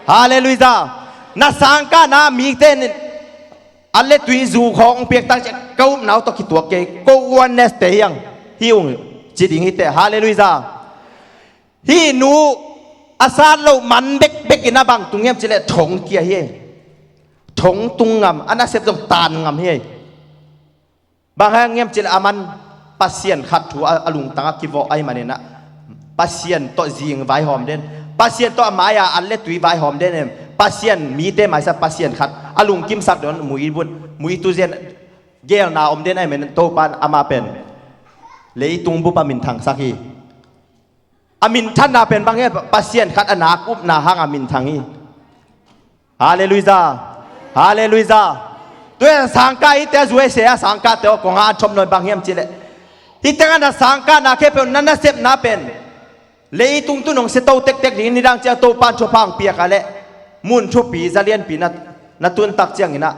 Halleluijah. Na sangkahna mite in an le tui zu khawng piaktak ciah ka upna uh tawh kituak kei ko oneness te hiang hi ung ci ding hi teh. Halleluijah. Hih nu a sat loh man bekbek in a bang tung hiam cileh thong kia hi. Thong tung ngam a nasep zong tan ngam hi. Bang hang hiam cileh a man Pasian khat thu a lungtang a kivawh ahi maninah Pasian tawh zing vaihawm den Pasian tawh a mai-a an le tui vaihawm den em Pasian mite maisa Pasian khat a lungkimsak don mui bun mui tuzian gelna om den ahi manin Topan ama pen leitung bup a minthangsak hi. A minthanna pen bang hiam Pasian khat a nak upna hang a minthang hi. Halleluijah. Halleluijah. Tuia sangkah hite a zuaise a sangkahte aw kong a an thom nawn bang hiam cileh hite ngan a sangkahna khepeuh na nasepna pen leitung tu nong se to tektek ding nidang ciang Topan thupha ang piak a leh mun thupi zalianpi na tuntak cianginah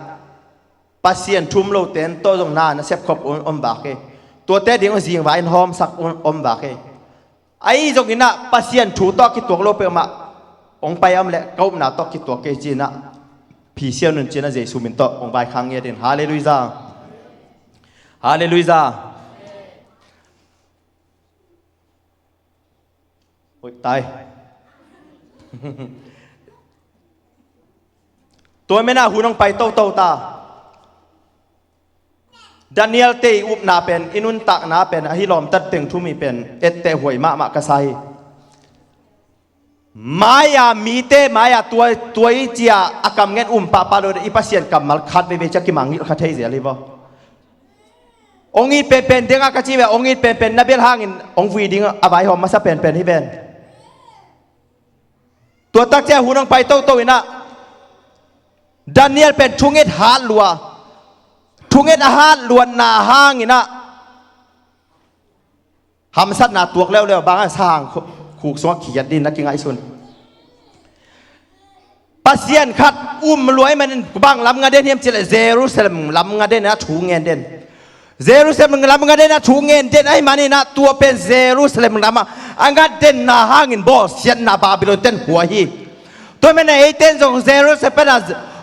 Pasian thum lote in tawh zong na nasep khop om vak hi. Tuate ding zingva in hawmsak om vak hi. Ahi zonginah Pasian thu tawh kituak lo peuhmah hong pai a om leh ka upna tawh kituak kei cinah phisian un cinah Jesu min tawh hong vaikhang ngiat in. Halleluijah. Halleluijah. Hoih tai. Tua menah hun hong pai toto ta. Daniel te i upna pen i nuntakna pen ahi lawmtat teng thum i pen etteh huai mahmah ka sa hi. Mai-a mite mai-a tuai tuai cia a kam ngen um pahpah lo i Pasian kammal khat veivei cia kimangngilh kha thei zel hi vaw. Ong it penpen ding a ka ci ve, ong it penpen na bel hangin ong vui ding a vaihawm masa penpen hi ven. Tua tak ciang hun ong pai toto in ah Daniel pen thunget hat lua, thunget a hat luatna hangin ah hamsatna tuak leuleu, bang a sahang khu-, khuk sungah kikhiat ding na kingaihsun. Pasian khat um lua ahih manin bang lam nga den hiam cih leh Jerusalem lam nga den a thu ngen den. Jerusalem lam nga den a thu ngen den ahih manin ah tua pen Jerusalem lam a a ngat denna hangin bawlsiatna Babylon ten hua hi. Tua manin ah eite in zong Jerusalem pen a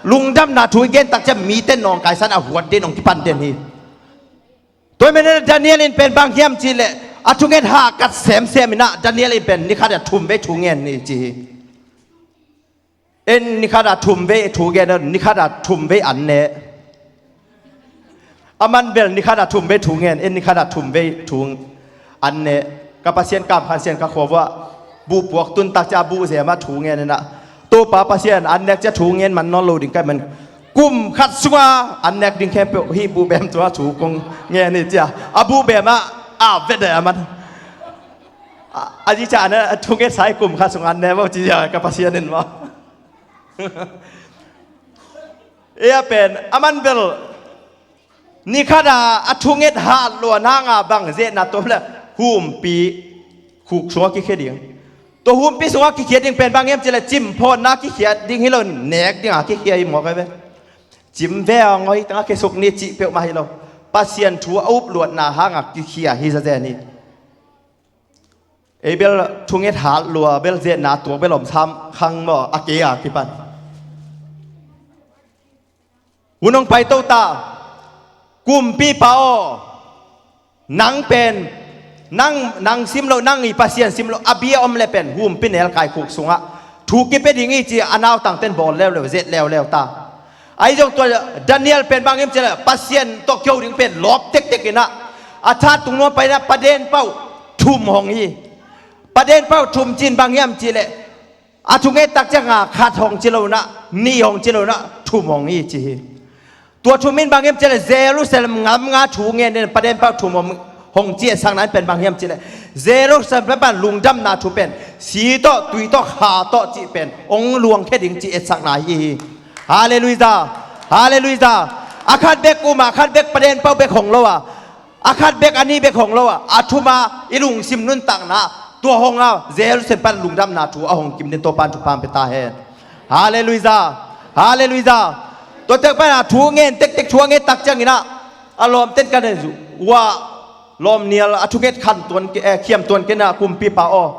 lungdamna thu i gen tak ciang mite nawngkaisan a huat den, nong kipan den hi. Tua manin ah Daniel in pen bang hiam cih leh a thunget hahkat semsem in ah Daniel in pen ni khat a thum vei thu ngen ni ci hi. En ni khat a thum vei thu gen, en ni khat a thum vei an ne. A man bel ni khat a thum vei thu ngen, en ni khat a thum vei thu an ne. Ka Pasian kamkhat sian ka khua vuah buh puak tun tak ciang buh zem a thu ngen in ah Topa Pasian an nek ciang thu ngen man nawn lo ding ka hih man kum khat sunga an nek ding khempeuh hih buh bem tua thu kong ngen hi ci a, a buh bem ah a vet a man. A, a zi ciang a thunget sai kum khat sung an ne vo ci a ka Pasian in maw. Ei a pen a man bel ni khat a a thunget hat lua nang a bang zetna tuam leh humpi khuk sungah kikhia ding. Tua humpi sungah kikhia ding pen bang hiam cih leh cimphawnna kikhia ding hi lo, nek ding a kikhia hi maw kai ve. Cim ve a ngawi tang a khesuk ni cih peuhmah hi lo. Pasian thu a up luatna hang a kikhia hi zazen hi. Ei bel thunget hat lua, bel zetna tuak bel om sam khang maw a kei a kipan. Hun hong pai to ta. Kumpipa aw, nang pen nang, nang sim lo, nang i Pasian sim lo, a bia om le pen humpi nel kai khuk sungah thu kipia ding hi ci a nautang ten bawl leuleu, zet leuleu ta. Ahi zong tua Daniel pen bang hiam cih leh Pasian tawh kio ding pen lawp tektek in ah a that tung nuam pai in ah paden pauh thum hong hi. Paden pauh thum cin bang hiam cih leh a thunget tak ciang a khat hong ci lo in ah, nih hong ci lo in ah, thum hong hi ci hi. Tua thum in bang hiam cih leh Jerusalem lam nga thu ngen in paden pauh thum hong, hong ci etsakna in pen bang hiam cih leh Jerusalem pen pan lungdamna thu pen si tawh, tui tawh, kha tawh cih pen hong luangkhia ding ci etsakna hi hi. Halleluijah. Halleluijah. A khat bek um a, a khat bek paden pauh bek hong lo a, a khat bek a nih bek hong lo a, a thum a i lungsim nuntakna tua hong a Jerusalem pan lungdamna thu a hong kim den Topa'n thupha pia ta hen. Halleluijah. Halleluijah. Tua tek pan a thu ngen tektek, thu a ngen tak ciang in ah a lawm ten kan en zu. Ua lawm nial a thunget khan tuan ke, eh, khiam tuan ke na kumpipa aw.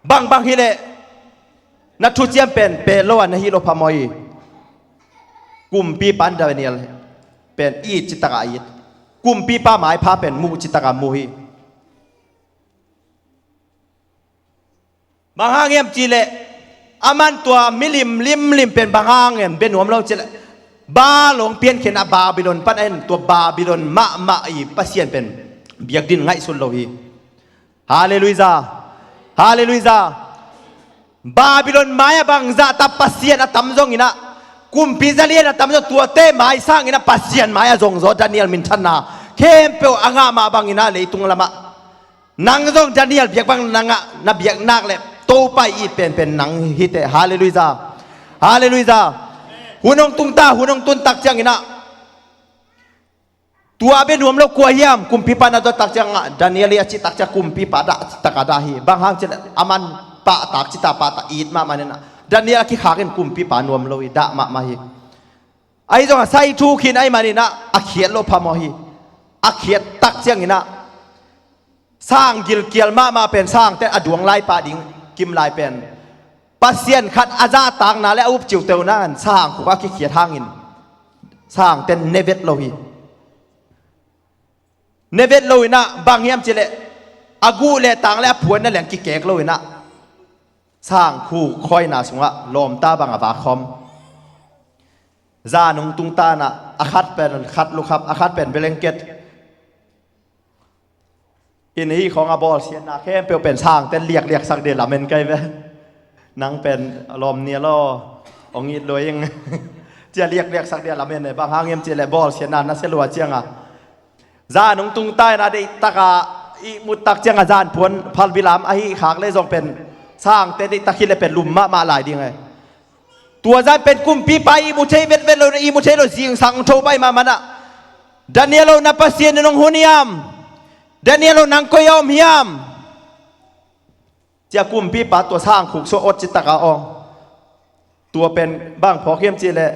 Bangbang hi leh na thuciam pen peh lo a na hi lo phamawh hi. Kumpipa in Daniel pen it citak a it. Kumpipa maipha pen muh citak a muh hi. Bang hang hiam cih leh a man tua milim limlim pen bang hang hiam bia nuam lo cih leh Babylon piankhiatna, Babylon pan a en tua Babylon mahmah i Pasian pen biakdin ngaihsun lo hi. Halleluijah. Halleluijah. Babylon mai-ah bangzah ta pasian a tam zong in ah, kumpi zalian a tam zong, tuate mai sang in ah Pasian mai-ah zongzaw Daniel minthanna khempeuh a ngah mah bang in ah leitung lamah nang zong Daniel biak bang nang ah na biak nak leh Topa i it penpen nang hi teh. Halleluijah. Halleluijah. Hun hong tung ta, hun hong tun tak ciang in ah tua a bia nuam lo kua hiam? Kumpipa na dot tak ciang ah Daniel i a cih tak ciang kumpipa dah cih tak a dah hi. Bang hang cih leh a man pahtak cih ta pahtak it mahmah in ah Daniel a kikhak in kumpipa nuam lo hi, dah mahmah hi. Ahi zong a sai thu khin ahih manin ah a khiat loh phamawh hi. A khiat tak ciang in ah sang gilkial mahmah pen sangte a duang lai pah ding kim lai pen Pasian khat a zahtakna le a upciuteuna in sang khuk a kikhiat hangin sangte ne vet lo hi. Ne vet lo in ah bang hiam cih leh a guh le tang le a phuanna leng kikek lo in ah sang khuk khawina sungah lawmta bang a vak khawm. Zan hong tung ta in ah a khat pen khat lukhap, a khat pen blanket. In hih khawng a bawlsiatna khempeuh pen sangte liakliaksak ding lamen kai ve. Nang pen lawm nial aw, hong it lua ing. Cia liakliaksak ding lamen e, bang hang hiam cih leh bawlsiatna na sia lua ciang a Zan hong tung ta in a, deihtak a ihmut tak ciang a zan phuan phalbi lam ahi khak le zong pen sangte deihtak hi le pen lum mahmah lai ding e. Tua zan pen kumpipa ihmu thei vetvet lo, ihmu thei lo, zingsang hong tho pai mahmah in a, Daniel aw, na Pasian in hong hun hiam? Daniel aw, nang koi a om hiam? Ci a kumpipa tua sang khuk suah awt citak a aw. Tua pen bang phawk hiam cih leh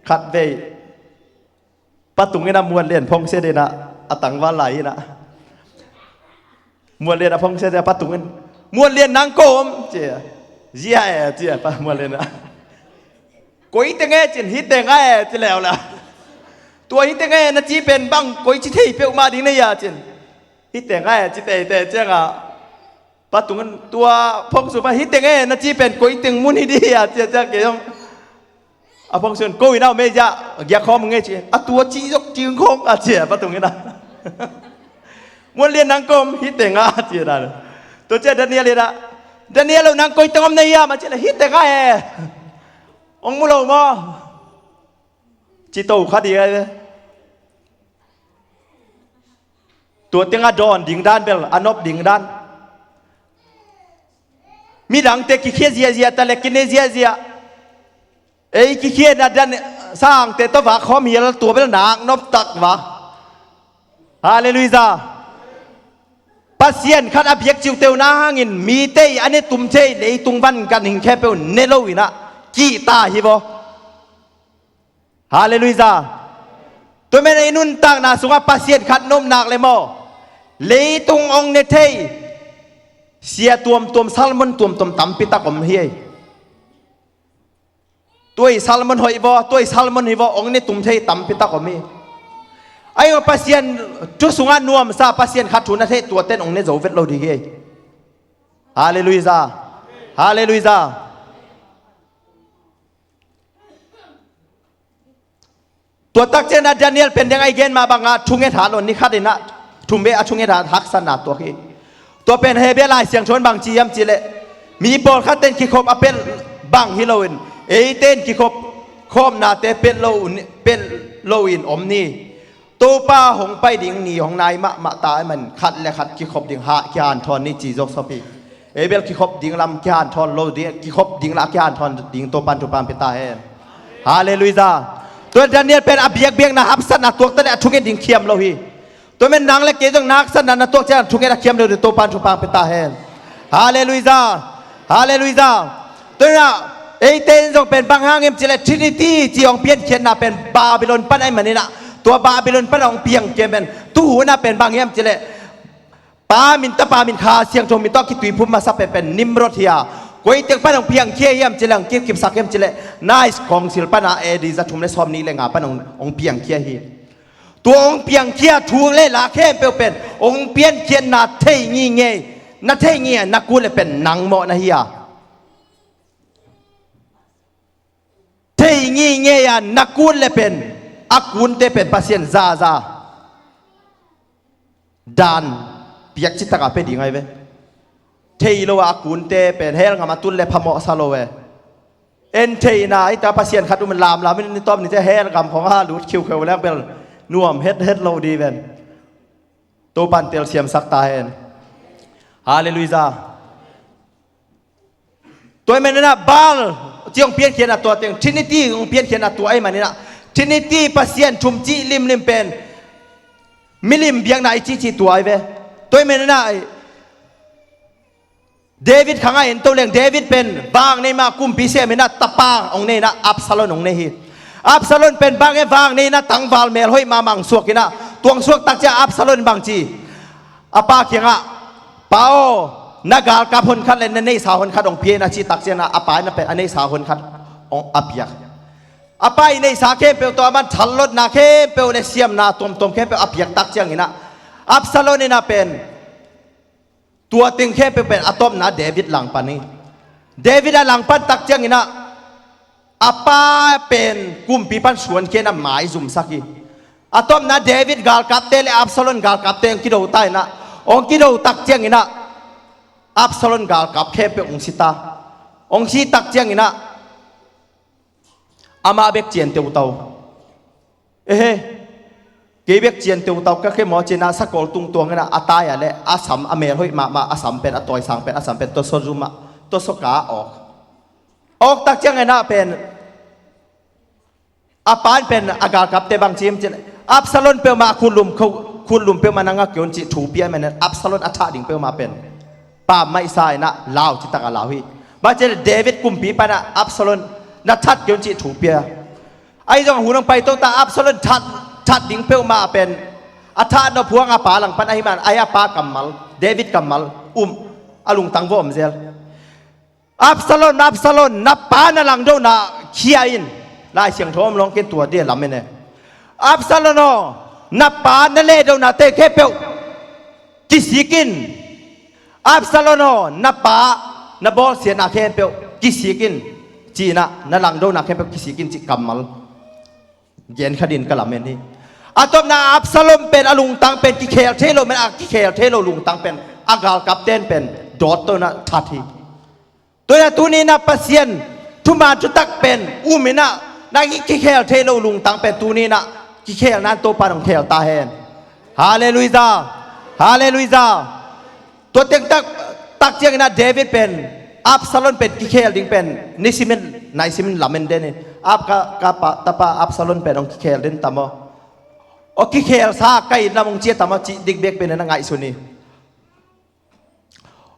khatvei Pa Tung in a Muan Lian phongset in a, a tangval lai in a, Muan Lian a phongset in a, Pa Tung in, "Muan Lian, nang koi om?" ci a. "Zia e," ci a Pa Muan Lian a. "Koi teng e?" ci in. "Hi teng a e," ci leuleu. "Tua hi teng e na ci pen bang koi ci thei peuhmah ding na hia?" ci in. "Hi teng a e," ci teitei ciang a, Pa Tung in tua phongsuah pa, "Hi teng e na ci pen koi teng mun hi ding hia?" ci a, ci a, kei zong a phongsuah in, "Ko in a om e, zia giak khawm ing e," ci. "A tua ci zok cing khawng a," ci a, Pa Tung in a. "Muan Lian, nang koi om?" "Hi teng a," ci a dan. Tua ci a Daniel in a, "Daniel aw, nang koi teng om na hiam?" a cih leh, "Hi teng a e." "Hong mu lo maw?" ci to kha ding a. Tua teng a dawn ding dan bel a nop ding dan. Midangte kikhia ziahziah ta le kine ziahziah. Ei kikhiatna dan sangte tawh vak khawm hial, tua bel nak nop tak va. Halleluiah. Pasian khat a biak ciuteuna hangin mite i a ne tum thei leitung van ganhing khempeuh ne lo in a kihta hi vaw. Halleluiah. Tua manin i nuntakna sungah Pasian khat nopnak le maw, leitung hong ne thei sia tuamtuam, Salmon tuamtuam tampi tak om hi. Tua i Salmon hoih vaw, tua i Salmon hi vaw, hong ne tum thei tampi tak om hi. Ahi zongin Pasian thu sungah nuamsa, Pasian khat thu na theih tuate in hong ne zo vet lo ding hi. Halleluiah. Halleluiah. Tua tak ciangin a Daniel pen deng a i gen mah bangah thunget hat lo, ni khat in a thum vei a thunget hat, haksatna tuak hi. Tua pen Hebru Lai Siangtho in bang ci hiam cih leh, mi pawlkhatte in kikhop a pelh bang hi loin, eite in kikhop khawmnate pelh lo, pelh loin om ni. Topa hong pai ding ni hong nai mahmah ta ahih manin khat le khat kikhop ding hah kihanthawn ni ci zawk sawp hi. Ei bel kikhop ding lam kihanthawn lo ding, kikhop ding lah kihanthawn ding Topa'n thupha pia ta hen. Halleluiah. Tua Daniel pen a biakbiakna haksatna tuak ta leh a thunget ding khiam lo hi. Tua manin nang le kei zong na haksatna na tuak ciang a thunget a khiam lo ding Topa'n thupha pia ta hen. Halleluiah. Halleluiah. Tua in a, eite in zong pen bang hang hiam cih leh Trinity ci hong piankhiatna pen Babylon pan ahih manin a, tua Babylon pan a hong piangkhia pen tu hun a pen bang hiam cih leh Pa min, Tapa min, Kha Siangtho min tawh a kituiphum masa pen, pen Nimrod hi a, koi teng pan hong piangkhia hiam cih leh, hong kipkipsak hiam cih leh, Nice Council pan a A D za thum le sawmnih le nga pan hong, hong piangkhia hi. Tua hong piangkhia thu le la khempeuh pen hong piankhiatna thei ngingei, na thei ngingei a na kul le pen nang mawh na hi a. Thei ngingei a na kun le pen, a kunte pen Pasian zaza dan piak citak a pia ding ahi ve. Thei lo a kunte pen hell gam a tun le phamawh sa lo ve. En theihna, hita Pasian khat um in lamlam in ni tawm nite hell gam khong a lut khiukheu leng bel nuam hethet lo ding ven. Topa'n telsiamsak ta hen. Halleluiah. Tua ahih manin a Baal ci hong piankhiatna tua teng, Trinity hong piankhiatna tua ahih manin a, Trinity Pasian thum cih limlim pen milim biakna i cihcih tua ahi ve. Tua ahih manin a David khang a en to leng, David pen vang nei mah kumpi sem in a, tapa hong nei in a, Absalom hong nei hi. Absalom pen bang e, vang nei in a, tangval melhoih mahmah hong suak in a, tua hong suak tak ciang Absalom in bang ci, a pa kiangah, "Pa aw, na galkap honkhat le na neihsa honkhat hong pia in," a cih tak ciangin a, a pa in a pen a neihsa honkhat hong a piak. A pa i neihsa khempeuh tawh a man thalawtna khempeuh le siamna tuamtuam khempeuh a piak tak ciangin a, Absalom in a pen tua teng khempeuh pen a tawpna David langpan hi. David a langpan tak ciangin a, a pa pen kumpi pan suankhia in a maizumsak hi. A tawpna David galkapte le Absalom galkapte hong kido ta in a, hong kido tak ciangin a, Absalom galkap khempeuh hong si ta. Hong si tak ciangin a, amah bek cian teutau. Ehe. Kei bek cian teu tau ka khe maw, ci-in ah sakol tung tuang in ah a tai ah le a sam, a mel hoih mahmah, a sam pen, a tawisang pen, a sam pen tua sawzum ah, tua sawka awk. Awk tak ciangin ah pen a pa in pen a galkapte bang ci hiam cih leh, Absalom peuhmah a khutlum kho, khutlum peuhmah na ngak kei un cih thu pia ahih manin Absalom a thah ding peuhmah pen pammaihsa in ah lau, citak a lau hi. Bang ci leh David kumpipa in ah Absalom na that kei un cih thu pia. Ahi zong hun hong pai to ta, Absalom that, that ding peuhmah pen a thah nop huang a pa langpan ahih man, ahi a pa kammal, David kammal um, a lungtang va om zel. Absalom, Absalom, na pa na langdona khia in. Lai Siangtho om lawng ken tua dia lam en e. Absalom aw, na pa na lehdonate khempeuh kisik in. Absalom aw, na pa na bawlsiatna khempeuh kisik in, ci-in ah, na langdona khempeuh kisik in cih kammal gen kha dingin ka lamen hi. A tawpna Absalom pen a lungtang pen kikhel thei lo, men a kikhel thei lo lungtang pen a galkapte in pen dawt to in ah that hi. Tua in ah tuni in ah Pasian thuman thutak pen um in ah, na kikhel thei lo lungtang pen tuni in ah kikhelna in Topa in hong khel ta hen. Halleluiah. Halleluiah. Tua teng tak, tak ciangin ah David pen Absalom pen kikhel ding pen nisimin naisimin lamen den in, Ab ka, ka pa, tapa Absalom pen hong kikhel den tam aw. Aw, kikhelsa ka it lam hong cia tam aw, cih dikbek pen in ah ngaihsun hi.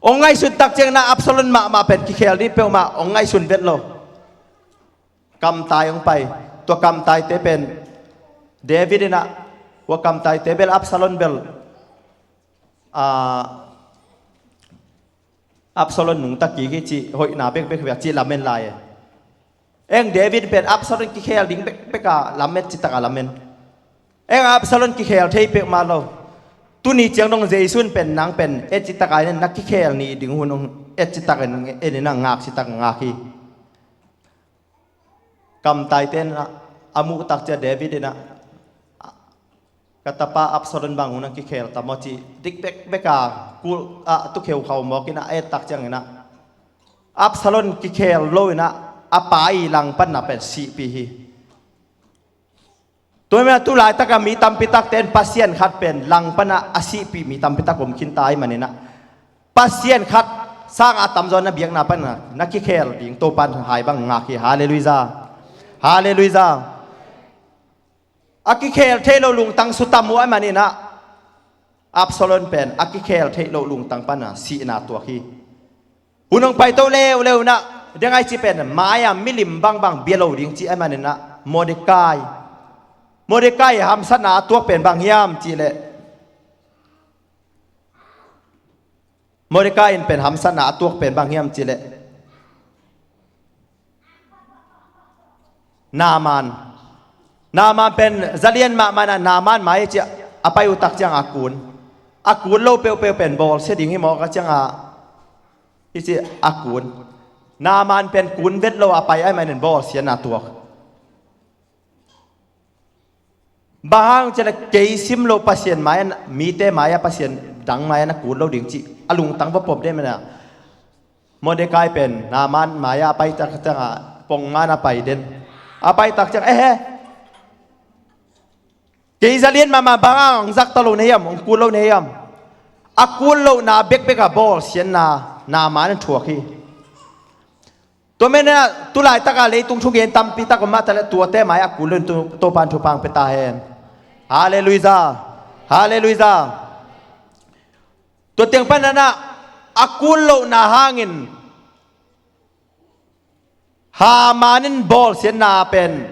Hong ngaihsun tak ciangin ah Absalom mahmah pen kikhel ding peuhmah hong ngaihsun vet lo. Kamtai hong pai. Tua kamtaite pen David in ah, hua kamtaite bel Absalom bel, ah, Absalom nungta kik hi cih hoihna bekbek hi a cih lamen lai e. Eng David pen Absalom kikhel ding bekbek a lamen, citak a lamen. Eng Absalom kikhel thei peuhmah lo. Tuni ciang dong Jesu in pen nang pen et citak a en in, na kikhel ni ding hun hong et citak en in ah, ngak citak ngak hi. Kamtaite in ah a muh tak ciang David in ah, ka tapa Absalom bang hun hong kikhel tam aw, cih dikbek bek a kul, ah, tukheu khau mawk in ah a et tak ciangin ah Absalom kikhel lo in ah a pa i langpanna pen sihpih hi. Tua manin ah tu laitak a mi tampi takte in Pasian khat pen langpan ah a sihpih mi tampi tak om khin ta ahih manin ah, Pasian khat sang a tamzaw na biakna pan ah na kikhel ding Topa in hai bang ngak hi. Halleluiah. Halleluiah. A kikhel theih loh lungtang sutam uh ahih manin ah, Absalom pen a kikhel theih loh lungtang pan ah sihna tuak hi. Hun hong paito leuleu in ah, deng ai cih pen mai-ah milim bangbang bia lo ding cih ahih manin ah, Mordekai, Mordekai hamsatna a tuak pen bang hiam cih leh, Mordekai in pen hamsatna a tuak pen bang hiam cih leh, Naaman. Naaman pen zalian mahmah in ah, Naaman mai-ah cih a pai uh tak ciang a kun, a kun lo peuhpeuh pen bawlsia ding hi mawk a ciang a, hi cih a kun. Naaman pen kun vet lo a pai ahih manin bawlsiatna tuak. Bang hang cih leh kei sim loh Pasian mai-ah, mite mai-ah, pasian dang mai-ah na kun lo ding cih a lungtang va pom den manin ah, Mordekai pen Naaman mai-ah a pai tak ciang a pongman a pai den. A pai tak ciang, eh, eh, kei zalian mahmah, bang hang hong zahtak lo na hiam, hong kun lo na hiam? A kun lohna bekbek a bawlsiatna Naaman in thuak hi. Tua manin ah tu laitak a leitung thugen tampi tak om mah ta leh, tuate mai-ah kun lo in Tu-, Topa in thupha hong pia ta hen. Halleluiah. Halleluiah. Tua teng panin ah, a kun lohna hangin Haman in bawlsiatna pen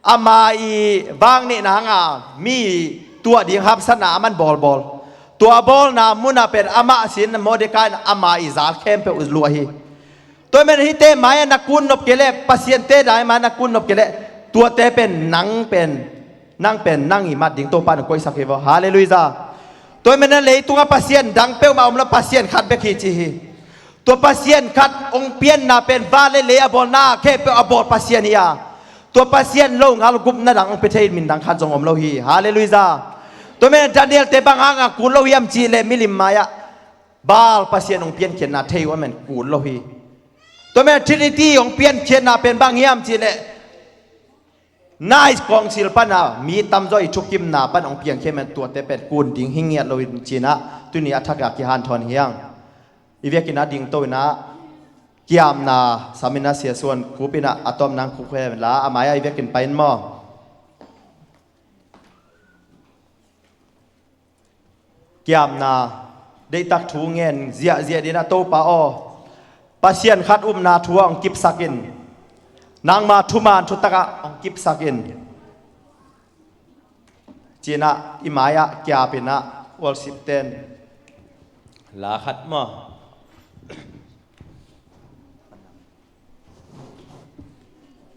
ama i vang neihna hang a mi tuah ding hamsatna aman bawlbawl. Tua bawlna mun ah pen amah sin Mordekai in ama i zal khempeuh luah hi. Tua manin hihte mai-ah na kun nop kei leh, pasiante mai-ah na kun nop kei leh, tuate pen nang pen, nang pen nang i mat ding Topa in hong koihsak hi vaw. Halleluiah. Tua manin ah leitung ah pasian dang peuhmah om lo, Pasian khat bek hi ci hi. Tua Pasian khat hong pianna pen van le lei a bawlna khempeuh a bawl Pasian hi a, tua Pasian lo ngal gupna dang hong pia thei min dang khat zong om lo hi. Halleluiah. Tua manin ah Daniel-te bang hang a kun lo hiam cih leh milim mai-ah Baal pasian hong piankhiatna thei uh ahih manin kun lo hi. Tua manin ah Trinity hong piankhiatna pen bang hiam cih leh Nai kawngsil pana mi tamzaw i thukimna pan hong piangkhia man tuate pen kun ding hi ngiat lo in cinah tuni a thak a kihanthawn hiang. I vekin a dingto inah kiamna samin a siasuan kupinah a tawm nang khukhue la a mai-ah i vekin pain maw? Kiamna deihtak thu ngen ziahziah dinah Topa aw, Pasian khat upna thu ah hong kipsakin, nangma thuman thutakah hong kipsakin. Cinah i mai-ah kiapinah worship ten la khat maw?